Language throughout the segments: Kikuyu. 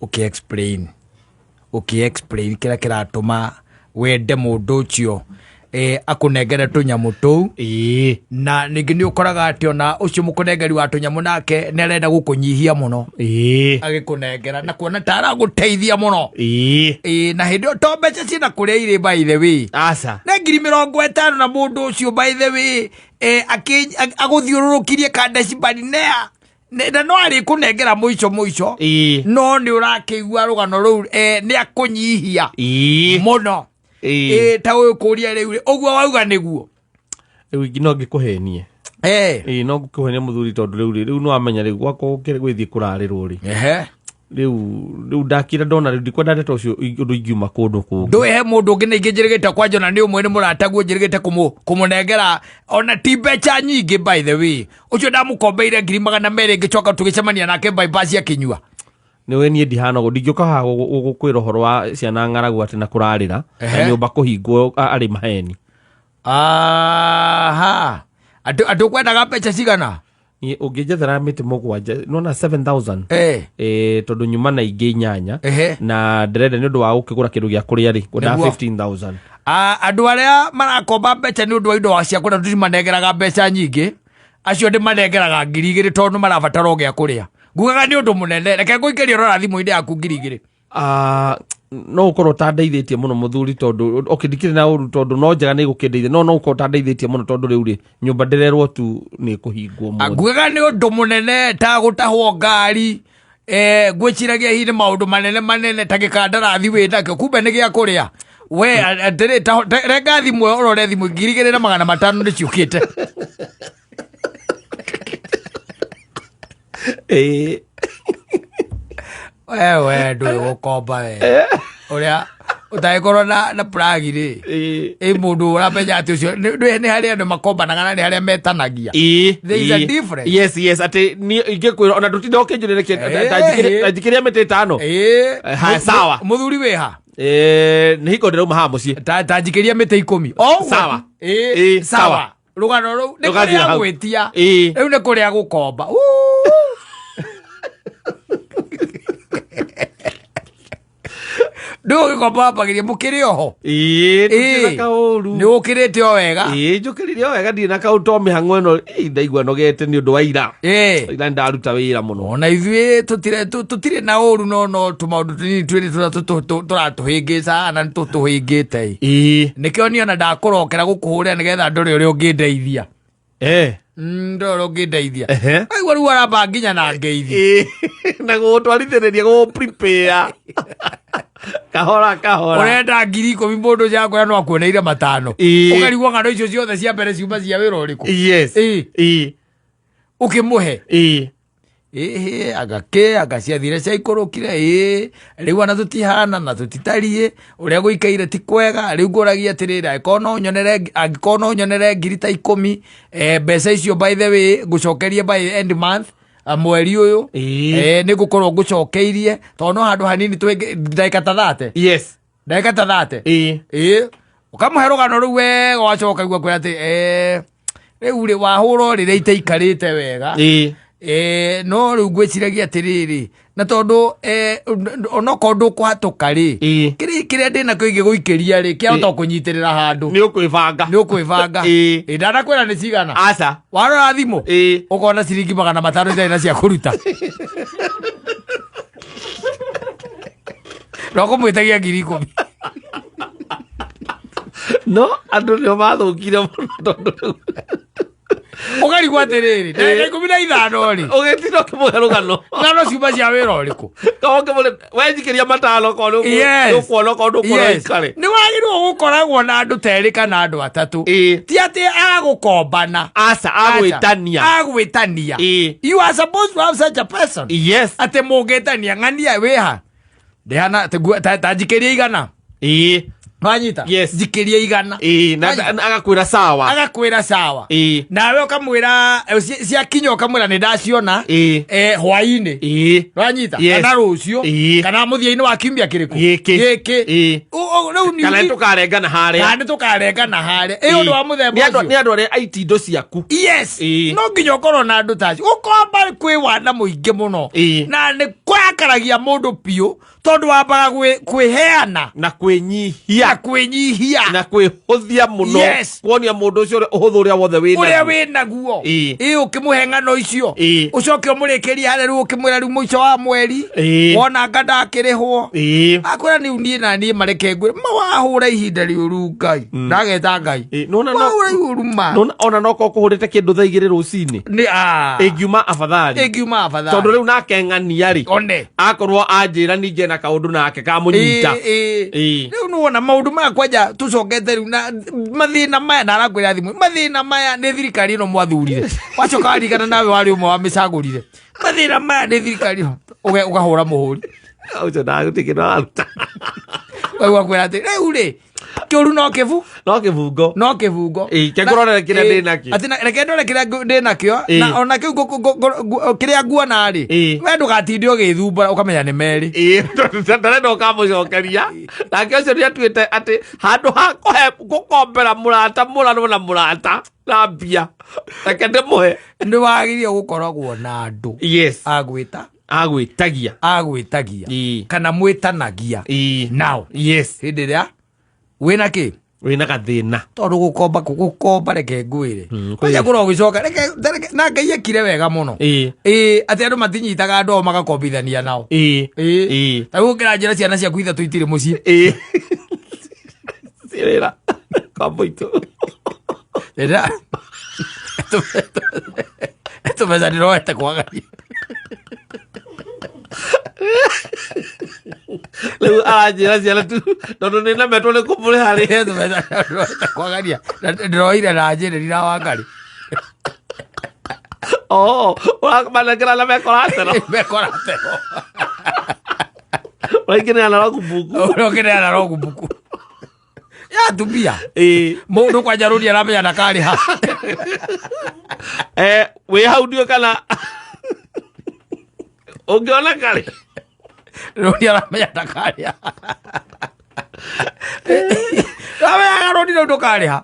Ũkĩ explain, ũkĩ explain kĩrĩa kĩratũma wende mũndũ ũcio akũnengere tũnyamũ tũu. Na ningĩ nĩ ũkoraga atĩ ona ũcio mũkũnengeri wa tũnyamũ nake nĩ arenda gũkũnyihia mũno agĩkũnengera na kuona ta aragũteithia mũno. Na hĩndĩ ĩyo to mbeca ciĩna kũrĩa irĩ, by the way. Aca. Nĩ 50,000 na mũndũ ũcio, by the way, agũthiũrũrũkirie Kadeshi Barinea. Na no arĩkũnengera mũico mũico. No nĩ ũrakĩigua rũgano rũu, nĩ akũnyihia mũno. Ta ũyũ kũria rĩu rĩ, ũguo wauga nĩguo. Rĩu ingĩ no ngĩkũhenie. No ngĩkũhenie, mũthuri, tondũ rĩu rĩ, rĩu nĩ wamenya rĩu gwakwa gũkĩrĩ gwĩthiĩ kũrarĩrwo rĩ. Rĩu ndakira ndona rĩu ndikwenda ndeto ũcio ũndũ ingiuma kũndũ kũngĩ. Ndũĩ he mũndũ ũngĩ na ingĩ njĩrĩgĩte kwanja ona nĩ ũmwe nĩ mũrataguo njĩrĩgĩte kũmũnengera ona ti mbeca nyingĩ, by the way. Ũcio ndamũkombeire 200,000, ngĩcoka tũgĩcemania nake bypass akĩnyua. Nĩ we niĩ ndihana ũguo, ndingĩũka haha gũkwĩra ũhoro wa ciana ng'aragu atĩ na kũrarĩra na nyũmba kũhingwo arĩ maheni. Aha, andũ ũkwendaga mbeca cigana? Niĩ ũngĩnjethera mĩtĩ mũgwanja, nona 7000. Tondũ nyuma na ingĩ inyanya. Na ndĩrenda nĩ ũndũ wa gũkĩgũra kĩndũ gĩa kũrĩa rĩ, ngwendaga 15,000. Ah, andũ arĩa marakomba mbeca nĩ ũndũ wa indo cia kũrĩa tũtimanengeraga mbeca nyingĩ. Acio ndĩmanengeraga 2000 tondũ nĩ marabatara o gĩa kũrĩa. Ngugaga nĩ ũndũ mũnene, reke ngũikĩrie, rora thimũ-inĩ yaku, 2000. Ah, no ũkorwo ũtandeithĩtie mũno, mũthuri, tondũ okay, ndikĩrĩ na ũru tondũ no njega nĩ gũkĩndeithia, no no ũkorwo ũtandeithĩtie mũno tondũ rĩu rĩ, nyũmba ndĩrerwo tu nĩ kũhingwo mũthĩ. Ngugaga nĩ ũndũ mũnene ta gũtahwo ngari, ngwĩciragia hihi nĩ maũndũ manene manene ta gĩkandarathi wĩ nakĩo, kumbe nĩ gĩa kũrĩa we. Atĩrĩ, renga thimũ ĩyo ũrore thimũ, 2500 nĩ ciũkĩte. We ndũĩ gũkomba we ũrĩa ũtangĩkorwo na plagi rĩ. Ĩ mũndũ ũramenya atĩ ũcio nĩ harĩ andũ makombanaga na nĩ harĩa metanagia. There is a difference. Yes, atĩ niĩ ingĩkwĩra ona ndũtinda ũkĩnjũrĩra ta njikĩria mĩtĩ ĩtano. Haya, sawa. Mũthuri wĩha? Nĩ hingo ndĩrauma haha mũciĩ. Ta njikĩria mĩtĩ 10 o ũguo. Sawa. Sawa. Sawa. Rũgano rũu nĩ Rũgathira kũrĩa hau. gwĩtia. Rĩu nĩ kũrĩa gũkomba. Ndũ ũgĩkomba wambagĩria mũkĩrĩ oho. Ndũtirĩ na kaũru. Nĩ ũkĩrĩte o wega. Njũkĩrire o wega, ndirĩ na kaũru to mĩhang'o ĩno, ndaigua nogete nĩ ũndũ wa ira. Ira nĩ ndaruta wĩra mũno. Ona ithuĩ tũtirĩ na ũru, no tũmaũndũ tũnini twĩrĩ tũrĩa tũratũhĩngĩca na nĩ tũtũhĩngĩte. Nĩkĩo niĩ ona ndakũrokera gũkũhũrĩra nĩgetha ndore ũrĩa ũngĩndeithia. Ndore ũrĩa ũngĩndeithia. Aigua rĩu aramba nginya na ngeithi. Na gũgũtwarithĩrĩria gũgũ prepare kahora kahora. Ũrenda 10,000, mũndũ ũcio akwĩra no akuoneire matano. Ũkarigwo ng'ano icio ciothe cia mbere ciuma cia wĩra ũrĩkũ. Ũkĩmũhe. Ĩhĩ, anga kĩ anga ciathire ciaikũrũkire. Ĩ rĩu ona tũtihana na tũtitariĩ ũrĩa gũikaire ti kwega. Rĩu ngũragia atĩrĩrĩ, angĩkorwo no nyonere ngiri ta 10, mbeca icio, by the way, ngũcokerie by end month, mweri ũyũ. Nĩ ngũkorwo ngũcokeirie tondũ no handũ hanini twĩ ndagĩka ta 30. Ndagĩka ta 30. Ĩ ũkamũhe rũgano rũu wega, wacoka igua kwĩra atĩ rĩu rĩ wahũra rĩrĩa itaikarĩte wega. No rĩu ngwĩciragia atĩrĩrĩ, na tondũ onokorwo ndũkũhatũka rĩ, kĩrĩa ndĩ nakĩo ingĩgũikĩria rĩ, kĩahota kũnyitĩrĩra handũ. Nĩ ũkwĩbanga. Nĩ ũkwĩbanga. Ndanakwĩra nĩ cigana. Aca. Warora thimũ ũkona ciringi 500 itarĩ na cia kũruta no kũmwĩtagia 10,000. No andũ nĩo mathũkire mũno tondũ rĩu Ũkarigwo atĩrĩrĩ, ndagĩka 15 rĩ, ũgĩtinda ũkĩmũhe rũgano. Ng'ano ciuma cia wĩra ũrĩkũ? Korwo ũkĩmũhe wenjikĩria matano korwo nĩ ũkuona korwo ndũkuona ũikare. Nĩ wagĩrĩirwo gũkoragwo na andũ ta erĩ kana andũ atatũ. Ti atĩ agũkombana. Aca, agwĩtania. Agwĩtania. You are supposed to have such a person atĩ mũngĩtania ng'ania wĩha ndĩhana ta njikĩria 100. Nwanyita? Yes. Njikĩria 100. Ĩĩ, na Nwanyita? na agakwĩra sawa. Agakwĩra sawa. Nawe ũkamwĩra ciakinya ũkamwĩra nĩ ndaciona. Hwaĩ-inĩ. Nwanyita? Yes. Kana rũciũ. Kana mũthia-inĩ wa kiumia kĩrĩkũ? Gĩkĩ. Gĩkĩ. Rĩu nĩ Kana nĩtũkarengana harĩa. Kana nĩtũkarengana harĩa. Ĩ ũndũ wa mũthemba Nĩ andũ ũcio. nĩ andũ arĩa aitindo ciaku. Yes. No nginya ũkorwo na andũ ta acio. Gũkomba kwĩ wana mũingĩ mũno. Na nĩ kũrakaragia mũndũ biũ tondũ wambaga kwĩheana na kwĩnyihia na kwĩnyihia na kwĩhũthia mũno. Yes. Kuonia mũndũ ũcio ũrĩa ũhũthũ ũrĩa wothe wĩ ũrĩa naguo. wĩ naguo. Ĩ ũkĩmũhe ng'ano icio. Ũcoke ũmũrĩkĩrie harĩa rĩu ũkĩmwĩra rĩu mũico wa mweri. Wona anga ndakĩrĩhwo. Akwĩra rĩu niĩ na niĩ mareke ngwĩre ma wahũra ihinda rĩũru Ngai. Ndageta Ngai. Nĩwona no- Wahũra iũru ma. Nĩwona ona no korwo kũhũrĩte kĩndũ thaa 2 rũcinĩ. Nĩ a. Ĩngiuma afadhali. Ĩngiuma afadhali. Tondũ rĩu nake ng'ania rĩ. One. Akorwo anjĩra ningĩ na kaũndũ nake kamũnyita. Rĩu nĩwona maũndũ maya kwanja tũcokete rĩu na mathĩna maya na arakwĩra thimũ mathĩna maya nĩ thirikari ĩno mwathurire. Wacoka warigana nawe warĩ ũmwe wamĩcagũrire. Mathĩna maya nĩ thirikari ĩno. Ũkahũra mũhũri. Ũcio ndagũtirĩ kĩndũ araruta. Ũkaigua kwĩra atĩ rĩu rĩ kĩũru no kĩbu no kĩbungo no kĩbungo. Ĩĩ, reke ngũrorere kĩrĩa ndĩ nakĩo. Atĩ reke ndore kĩrĩa ndĩ nakĩo. Na ona kĩu kĩrĩa nguona rĩ, we ndũgatinde ũgĩthumbũra ũkamenya nĩ merĩ. Ĩĩ, tondũ ndarenda ũkamũcokeria. Nake ũcio nĩatuĩte atĩ handũ ha kũhe gũkombera mũrata mũrarwo na mũrata na mbia, reke ndĩmũhe. Nĩ wagĩrĩire gũkoragwo na andũ Yes. agwĩta Agwĩtagia. Agwĩtagia. Kana mwĩtanagia. Nao. Yes. Hĩndĩ ĩrĩa wĩna kĩ? Wĩna gathĩna. Tondũ gũkomba gũkomba reke ngwĩre. Kwanja kũrwo ũgĩcoka reke reke na Ngai ekire wega mũno. Ĩĩ, atĩ andũ matinyitaga andũ ao magakombithania nao. Ĩĩ. Ta rĩu ũngĩranjĩra ciana ciaku ithatũ itirĩ mũciĩ. Ciĩ wĩra. Kwa mũitũ. Rĩrĩa tũbeca ndĩroete kwagaria. Rĩu aranjĩra ciana tu tondũ nĩ nemetwo nĩ kũmũrĩha rĩ. Tũbeca ndĩroete kwagaria. Na ndĩroire na njĩrĩri na Wangari. Oh, ũramanengera na mekoratero. Mekoratero. Ũraingĩrĩra na rogubuku. Ũraingĩrĩra na rogubuku. Ya atumia. Mũndũ kwanja rũri aramenya ndakarĩha. Wĩ hau ndiũĩ kana ũngĩona karĩ. Rũri aramenya ndakarĩha. Amenyaga rũri rũu ndũkarĩha.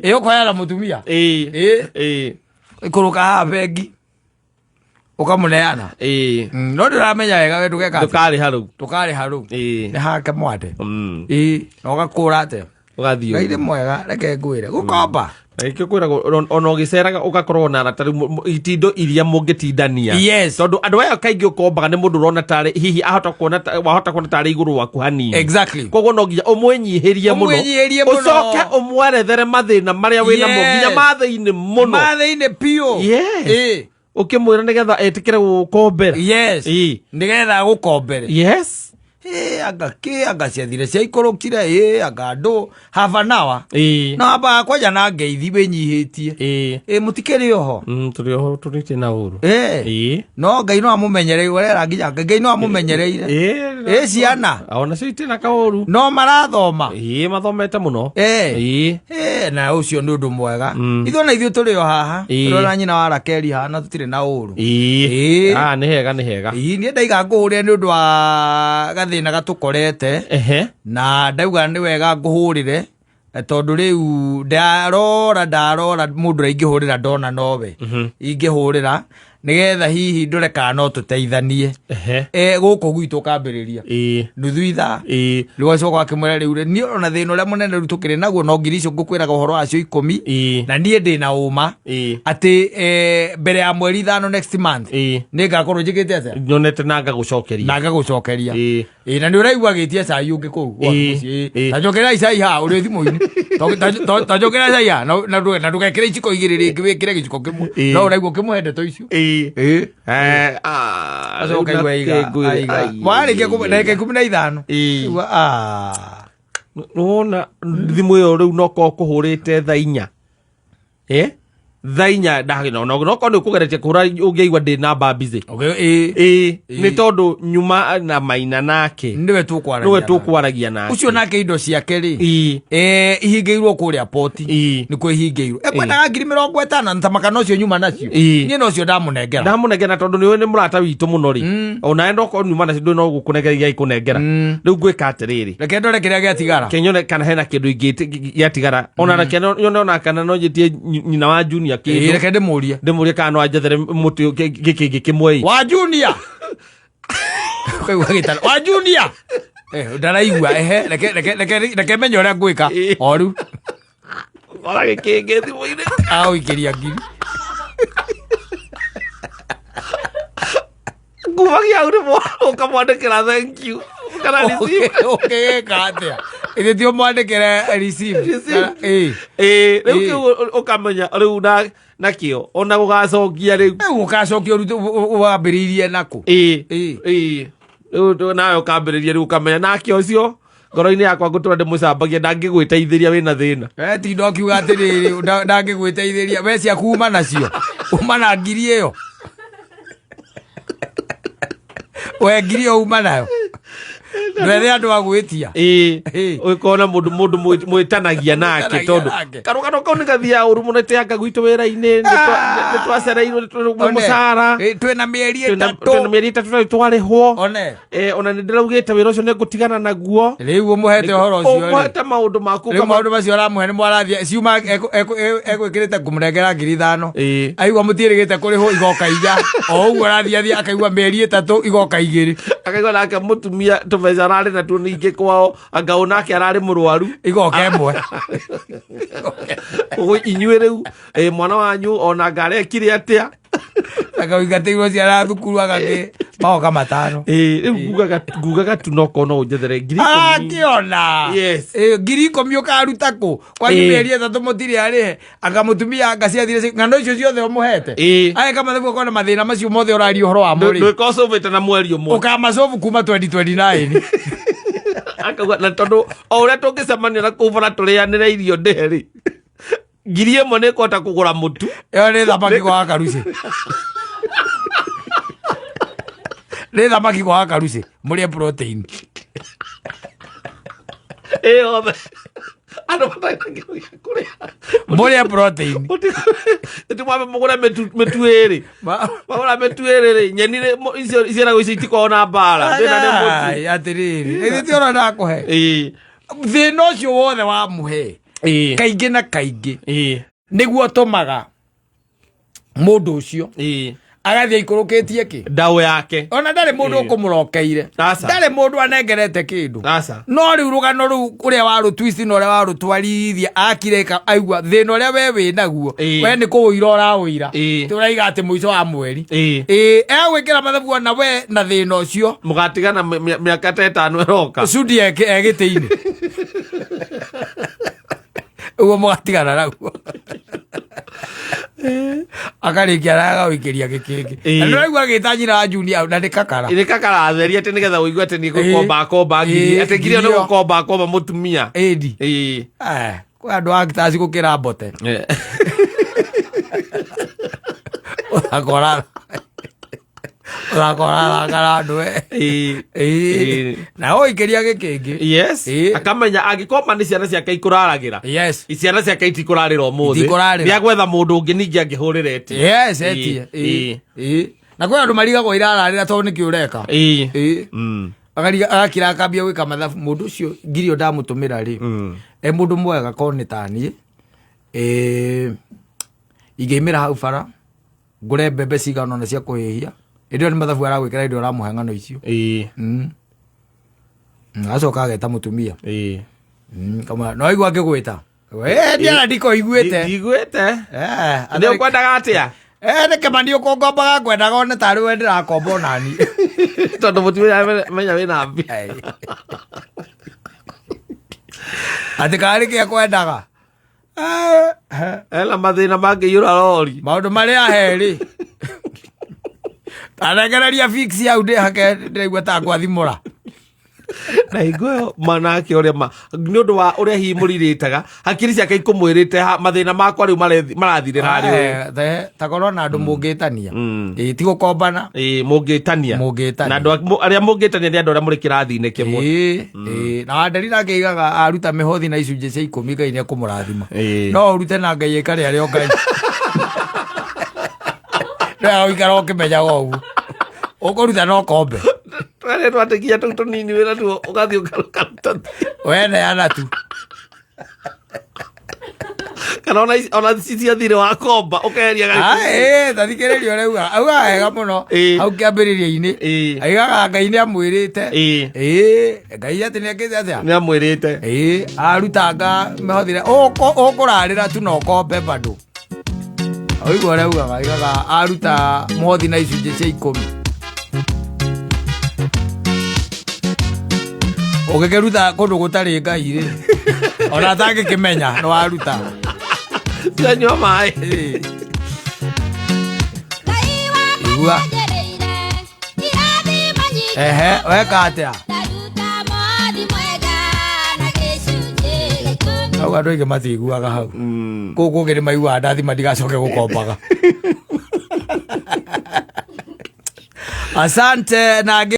Ĩ ũkoya na mũtumia. Ikũrũka haha bengi. Ũkamũneana. No ndũramenya wega we ndũgeka atĩa. Ndũkarĩha rĩu. Ndũkarĩha rĩu. Nĩ hake mwande. Na ũgakũra atĩa? Ũgathiĩ Ngai nĩ ũguo. mwega, reke ngwĩre. Gũkomba. Na gĩkĩo kwĩragwo ona ũgĩceraga ũgakorwo na arata rĩu itindo iria mũngĩtindania. Yes. Tondũ andũ aya kaingĩ ũkombaga nĩ mũndũ ũrona tarĩ hihi ahota kuona wahota kuona tarĩ igũrũ waku hanini. Exactly. Koguo no nginya ũmwĩnyihĩrie mũno. Ũmwĩnyihĩrie mũno. Ũcoke ũmwerethere mathĩna marĩa wĩ namo Yes. nginya ma thĩinĩ mũno. Ma thĩinĩ biũ. Yes. Ũkĩmwĩra nĩgetha etĩkĩre gũgũkombera. Yes. Nĩgetha agũkombere. Yes. Ĩ, anga kĩ, anga ciathire ciaikũrũkire, ĩ, anga andũ half an hour. No ambaga kwanja na ngeithi wĩnyihĩtie. Ĩ, mũtikĩrĩ oho. Tũrĩ oho tũrĩte na ũru. No Ngai no amũmenyereire, ũrera nginya Ngai, Ngai no amũmenyereire. Ĩ, ciana. Ona cio itirĩ na kaũru. No marathoma. Ĩ, mathomete mũno. Ĩ, na ũcio nĩ ũndũ mwega. Ithuĩ na ithuĩ tũrĩ o haha. Tũrĩ na nyina wa Rakeli haha na tũtirĩ na ũru. Ah, nĩ hega, nĩ hega. Ĩ, niĩ ndaiga ngũhũrĩre nĩ ũndũ wa gathĩna gatũkorete. Na ndauga nĩ wega ngũhũrĩre, tondũ rĩu ndarora mũndũ ũrĩa ingĩhũrĩra ndona nowe. Ingĩhũrĩra nĩgetha hihi ndore kana no tũteithanie. Gũkũ gwitũ ũkambĩrĩria. Nuthu ithaa. Rĩu acoka akĩmwĩra rĩu rĩ, niĩ ona thĩna ũrĩa mũnene rĩu tũkĩrĩ naguo no ngiri icio ngũkwĩraga ũhoro wacio 10. Na niĩ ndĩ na ũma atĩ mbere ya mweri 5 next month nĩ ngakorwo njĩkĩte atĩa? Nyonete na ngagũcokeria. Na ngagũcokeria. Ĩ, na nĩ ũraigua agĩtia cai ũngĩ kũu gwaku mũciĩ. Ta njokerai cai haha ũrĩ thimũ-inĩ. Ta njokerai cai haha, na ndũgekĩre iciko igĩrĩ rĩngĩ wĩkĩre gĩciko kĩmwe. No ũraigua ũkĩmũhe ndeto icio. Acoka Rĩu aigua aiga, na kĩngwĩre, aiga. ai, Warĩkia ai, ai, ndagĩka 15. Aigua, ah. Nĩwona thimũ ĩyo rĩu no korwo kũhũrĩte thaa 4. Thaa 4 ndagina no no korwo nĩ ũkũgeretie kũhũra ũngĩigua ndĩ namba busy. Okay, ĩĩ. Ĩĩ, nĩ tondũ nyuma na maina nake. Nĩwe tũkwaragia. Nĩwe tũkwaragia nake. Ũcio nake indo ciake rĩ. Ĩĩ. Eh, ihingĩirwo kũrĩa poti. Ĩĩ. Nĩkuo ihingĩirwo. Ekwendaga 50,000 ta makana ũcio nyuma nacio. Ĩĩ. Niĩ nocio ndamũnengera. Ndamũnengera tondũ nĩwe nĩ mũrata witũ mũno rĩ. Onawe ndokorwo nyuma nacio ndũrĩ no gũkũnengera iria ikũnengera. Rĩu ngwĩka atĩrĩrĩ. Reke ndore kĩrĩa gĩatigara. Kenyone kana hena kĩndũ ingĩ gĩatigara. Ona reke nyone ona kana no njĩtie nyina wa Junior Ĩĩ, kĩndũ. reke ndĩmũrie. Ndĩmũrie kana no anjethere mũtĩ gĩkĩngĩ kĩmwe ĩ. Wa Junior. Ũkaigua gĩtara. Wa Junior. Eh, ndaraigua ehe reke reke reke reke menye ũrĩa ngwĩka. Ĩĩ. O rĩu Ora gĩkĩngĩ thimũ-inĩ. agũikĩria ngiri. Ngumagia hau nĩ ũkamwandĩkĩra thank you. Kana receive. Ũngĩgĩka atĩa? Ithe ti ũmwandĩkĩre receive. Receive. Ĩĩ. Ĩĩ, rĩu Ĩĩ. kĩu ũkamenya rĩu na nakĩo ona gũgacokia rĩu. Rĩu ũgacokia ũrute wambĩrĩirie nakũ? Ĩĩ. Ĩĩ. Ĩĩ. Rĩu nawe ũkambĩrĩria rĩu ũkamenya nake ũcio ngoro-inĩ yakwa ngũtũra ndĩmũcambagia ndangĩgwĩteithĩria wĩna thĩna. We tinda ũkiuga atĩrĩrĩ ndangĩgwĩteithĩria we ciaku uma nacio uma na ngiri ĩyo we ngiri ĩyo uma nayo ndwethe andũ a gwĩtia. Ĩĩ. Ĩĩ. Ũkona mũndũ mũndũ mwĩtanagia nake Mwĩtanagia tondũ nake. karũgano kau nĩ gathiaga ũru mũno teanga gwitũ wĩra-inĩ nĩ twacereirwo nĩ One, mũcara. Ĩ, twĩna mĩeri Twĩna 3. mĩeri 3 tũtarĩ twarĩhwo. One. Ona nĩ ndĩraugĩte wĩra ũcio nĩ ngũtigana naguo. Rĩu ũmũhete ũhoro ũcio rĩ. Ũmũhete maũndũ maku. Rĩu maũndũ macio ũramũhe nĩ mwarathiĩ ciuma egwĩkĩrĩte ngũmũnengera 5,000. Ĩĩ. Aigua mũtiĩrĩgĩte kũrĩhwo igoka 4 o ũguo arathiĩ athiĩ akaigua mĩeri 3 igoka 2. Akaigua nake mũtumia tũbeca ararĩ natuo ningĩ kwao anga ũ nake ararĩ mũrwaru. Igoka 1. Ũguo inyuĩ rĩu mwana wanyu ona anga arekire atĩa. Akauingatĩirwo ciana thukuru agakĩ magoka 5. Ĩĩ, rĩu ngugaga tu no korwo no ũnjethere 10,000. Akĩona. Yes. Ĩ, 10,000 ũkaruta kũ kwanyu Ĩĩ. mĩeri 3 mũtirĩ arĩhe anga mũtumia anga ciathire ng'ano icio ciothe ũmũhete. Ĩĩ. Ageka mathabu akona mathĩna macio mothe ũraria ũhoro wamo rĩ. Ndwĩka ũcũbĩte na mweri ũmwe. Ũkamacobu kuma 2029. Akauga na tondũ o ũrĩa tũngĩcemania na kũu bara tũrĩanĩre irio ndĩhe rĩ. 1,000 nĩ ĩkũhota kũgũra mũtu. Ĩyo nĩ thamaki kwa karuci. Nĩ thamaki kwa karuci mũrĩe protein. Ĩ yothe. Andũ matarĩ na kĩndũ gĩa kũrĩa. Mũrĩe protein. Nĩtũmwambe mũgũre mĩtu ĩrĩ. Magũra mĩtu ĩrĩ rĩ, nyeni rĩ, icio ciĩragwo icio itikoragwo na mbara. Thĩna nĩ mũtu. Ai, atĩrĩrĩ ĩthĩ ti ũrĩa ndakũhe. Ĩĩ. Thĩna ũcio wothe wamũhe. Ĩĩ. Kaingĩ na kaingĩ. Ĩĩ. Nĩguo ũtũmaga mũndũ ũcio Ĩĩ. agathiĩ aikũrũkĩtie kĩ Ndaũ yake. Ona ndarĩ mũndũ Ĩĩ. ũkũmũrokeire. Aca. Ndarĩ mũndũ anengerete kĩndũ. Aca. No rĩu rũgano rũu ũrĩa warũtwist na ũrĩa warũtwarithia akire aigua thĩna ũrĩa we wĩ naguo. Ĩĩ. We nĩ kũwũira ũrawũira. Ĩĩ. Tũraiga atĩ mũico wa mweri. Ĩĩ. Ĩĩ, egwĩkĩra mathabu ona we na thĩna ũcio. Mũgatigana mĩaka ta 5 ĩroka. Cudi egĩtĩ-inĩ. Ũguo mũgatigana naguo. Akarĩkia na agawĩkĩria gĩkĩngĩ. Ĩĩ. Na nĩũraigua agĩta nyina wa Junior na nĩ kakara. Nĩ kakara theria atĩ nĩgetha ũigue atĩ nĩ Ĩĩ. gũkomba akomba ngiri. Ĩĩ, Atĩ ngiri ĩyo nĩ ngiri ĩyo. gũkomba akomba mũtumia. Ĩndi. Ĩĩ. Eh, kwĩ andũ a actors gũkĩra mbote. Ũgakora ũgakora athakara andũ we. Ĩĩ. Ĩĩ. Ĩĩ. Na ũikĩria gĩkĩngĩ. Yes. Ĩĩ. Akamenya angĩkomba nĩ ciana ciake ikũraragĩra. Yes. Ciana ciake itikũrarĩra ũmũthĩ. Itikũrarĩra. Nĩagwetha mũndũ ũngĩ ningĩ angĩhũrĩra etie. Yes, Ĩĩ. etie. Ĩĩ. Ĩĩ. Ĩĩ. Na kwĩ andũ marigagwo irararĩra tondũ nĩkĩ ũreka. Ĩĩ. Ĩĩ. Akariga agakira akambia gwĩka mathabu mũndũ ũcio ngiri ĩyo ndamũtũmĩra rĩ. E mũndũ mwega korwo nĩ taniĩ. Ĩĩ ingĩimĩra hau bara ngũre mbembe cigana ũna cia kũhĩhia. Hĩndĩ ĩyo nĩ mathabu aragwĩkĩra hĩndĩ ĩyo ũramũhe ng'ano icio. Ĩĩ. Agacoka ageta mũtumia. Ĩĩ. Kamwĩra, no aigua ngĩgwĩta. We ndiara ndikoiguĩte. Ndiguĩte. Eh, Nĩ ũkwendaga atĩa? Nĩ kĩmani ũkũngombaga ngwendaga one tarĩ we ndĩrakomba onani. Tondũ mũtumia menya wĩna mbia. Atĩ karĩ kĩ ekwendaga. Ena mathĩna mangĩiyũra rori. Maũndũ marĩa herĩ. Tanengereria fix hau ndĩhake ndĩraigua ta ngwathimũra. Na hingo ĩyo manake ũrĩa ma nĩ ũndũ wa ũrĩa hihi mũrirĩtaga hakiri ciake ikũmwĩrĩte mathĩna makwa rĩu marathirĩra harĩ ũyũ. Ta korwo na andũ mũngĩtania. Ĩĩ, ti gũkombana. Ĩĩ, mũngĩtania. Mũngĩtania. Na andũ arĩa mũngĩtania nĩ andũ arĩa mũrĩ kĩrathi-inĩ kĩmwe. Ĩĩ, ĩĩ. Na wanderi nake aigaga aruta mĩhothi na icunjĩ cia ikũmi Ngai nĩ ekũmũrathima. No ũrute na Ngai aikare arĩ o Ngai. Ndwega gũikara ũkĩmenyaga ũguo. Ũkũruta no kombe. Twarĩa twatĩkia tũu tũnini wĩra tuo ũgathiĩ ũkaruta. We neana tu. Kana ona ici cia thirĩ wa komba ũkeheria Ta thikĩrĩria ũrĩa auga. Augaga wega mũno hau kĩambĩrĩria-inĩ. Aigaga Ngai nĩ amwĩrĩte. Ĩĩ, Ngai atĩ nĩ ekĩte atĩa? Nĩ amwĩrĩte. Ĩĩ, arutanga mĩhothire ũkũrarĩra tu na ũkombe bado. Ũigua ũrĩa augaga, aigaga aruta mũhothi na icunjĩ cia ikũmi. Ũngĩkĩruta kũndũ gũtarĩ Ngai rĩ, ona atangĩkĩmenya nĩ waruta. Cianyua maĩ. Ĩĩ. Igua. Ehe, weka atĩa? Hau andũ aingĩ matiiguaga hau. Kũu kũngĩ nĩ maiguaga ndathima ndigacoke gũkombaga. Asante na ngĩ